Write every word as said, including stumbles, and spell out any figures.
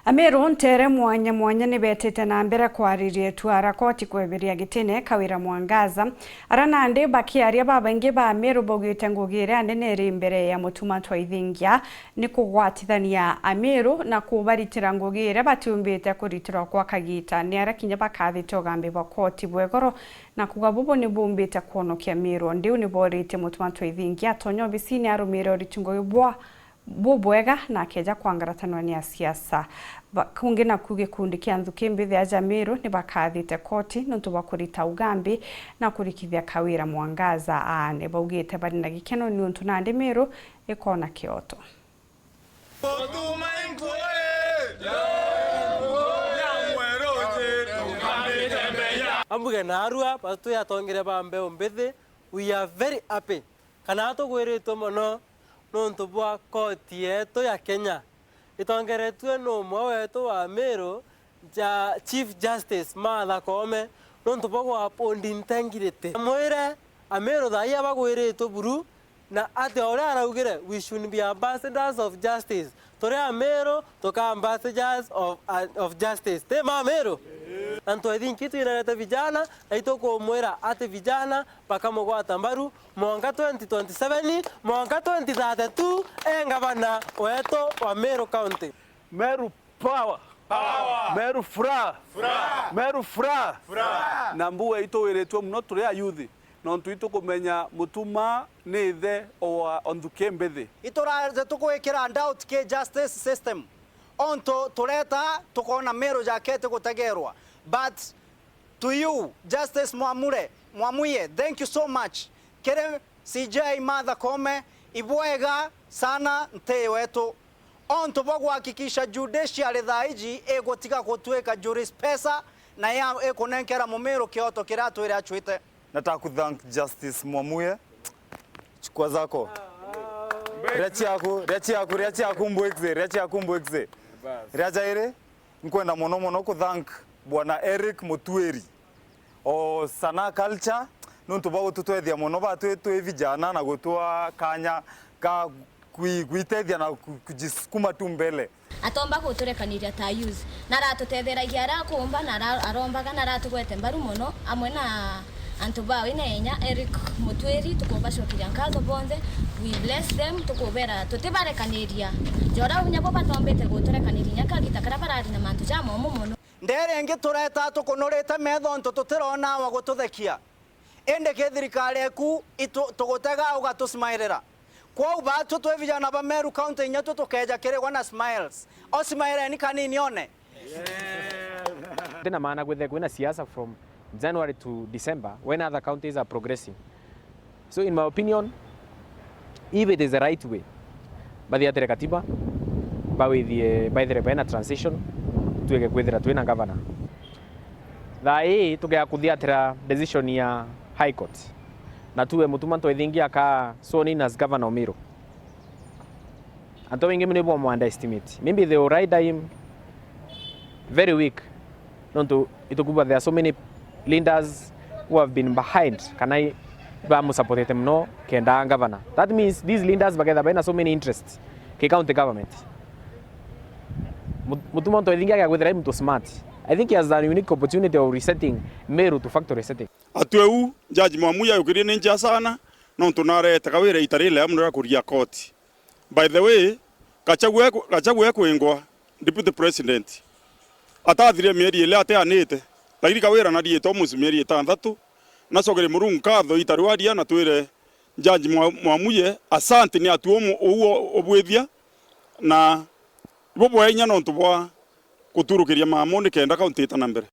Amiru nteere mwanya mwanya ni beetite na mbere kwariria itua ra koti kweberia gitine Kawira Mwangaza, aria nandi bakiaria babaingi ba Amiru baugite ngugi iria nene iri mbere ya Mutuma Twaithingia ni kugwatithania Amiru na kubaritira ngugi iria batiumbite kuritirwa kwa kagiita, ni aria kinya bakathite ugambi bwa koti bwa iguru na kuuga bubu ni buumbite kwonokia Amiru. Ndiu ni booritie Mutuma Twaithingia atonye obisine arumire uriti ngugi bwa bubwega na akeeja kwangaratanwa ni asiasa. Ba-, kungi naku gikundi kia Nthuki Mbithi aja Miru ni bakathite koti niuntu bwa kurita ugambi na kurikithia Kawira Mwangaza aane. Baugite bari na gikeno niuntu nandi Miru ikoona kioto. Ambuge naarua, batwi atongere ba mbeu mbithi, we are very happy. Kana tugwiritwe mono nontu bwa koti yetu ya Kenya itongeretue ni umwe wetu wa Miru, ja Chief Justice Martha Koome, nontu bwa gwa uphold integrity. Mwire Amiru thaa ii abagwiritwe buru, na ati o uria araugire, we should be ambassadors of justice. Turi Amiru, tuka ambassadors of, of justice. Ti ma Amiru? Na ntwethinki twirerete vijana, na itukumwira ati vijana bakamugwata mbaru, mwanka twenty twenty-seven, mwanka twenty thirty-two, e ngavana wetu wa Meru County. Meru power. Power. Meru furaha. Furaha. Meru furaha. Furaha. Na mbuga ituwiritue muno turi ayuthi, nontu itukumenya Mutuma ni ithe wa Onthuki Mbithi. Ituraje tukwikira doubt ki justice system. Ontu tureta tukona Meru jakete gutegerwa. But to you, Justice Mwamure, Mwamuye, thank you so much. Kiri C J Martha Koome, ibwega sana nti wetu. Ontu bwa guhakikisha judiciary thaa iji igutiga gutwika juris pesa na ya ikunenkera Mumiru kioto kiria atwire acuite. Nataka kuthank Justice Mwamuye. Chukua zako. Ria ciaku, ria ciaku, ria ciaku mbwikise, ria ciaku mbwikise. Ria jairi, nkwenda mono mono kuthank Bwana Eric Mutuiri o Sanaa Culture, nontu bwa gututwethia mono batwi twi vijana na gutwa kanya ka kwi-, gwitethia na ku-, kujisukuma tu mbele. Atomba guturekaniria ta youth. Na aratutetheragia aria akumba, na ara-, arombaga, na aratugwete mbaru mono, amwe na antu bawe na inya Eric Mutwiri, tukubacokeria nkatho bonthe. We bless them, tukubera tutibarekaniria. Jora unya bo batombete guturekaniria inya kagita karia barari na mantu jamomu mono. Ndere ingi tureta tukunurite metho ontu tutirona wa gututhekia. Indi ki thirikari eku itu-, tugutega ugatusimairira. Kwou batwi twi vijana ba Meru County inya twi tukeja kirigwa na smiles. O smaireni kanini one. Ndina maana kwithira kwina siasa from January to December when other counties are progressing. So in my opinion, if it is the right way, bathiatire katiba, bawithie, baithire baina transition, twige kwithira twina governor. Thaa ii tugea kuthiatira decision ya High Court, na tuwe Mutuma Ntwaithingi aka sworn in as governor o Meru. Antu baingi mono ibwa mu underestimate. Maybe they will ride him very weak. Nontu itukuba there are so many leaders who have been behind, kana i-, bamusupportete mono kenda a governor. That means these leaders bagetha baina so many interests ki county government. Mut-, Mutuma Ntwaithingi agea kwithira i muntu smart. I think he has a unique opportunity of resetting Meru to factory setting. Atweu, Judge Mwamuye ayukirie ni njia sana, nontu narete Kawira ita rilea mono ria kuria koti. By the way, Gachagua eku-, Gachagua ekwingwa deputy president. Atathire mieri ili atianite, lakini Kawira nariite almost mieri itanthatu. Nacokerie Murungu nkatho ita riu aria na twire Judge Mwa-, Mwamuye, asante ni atu umu-, uu o-, ubwithia, na bubwea inya nontu bwa guturukiria mamu nikenda kaunti ita na mbere.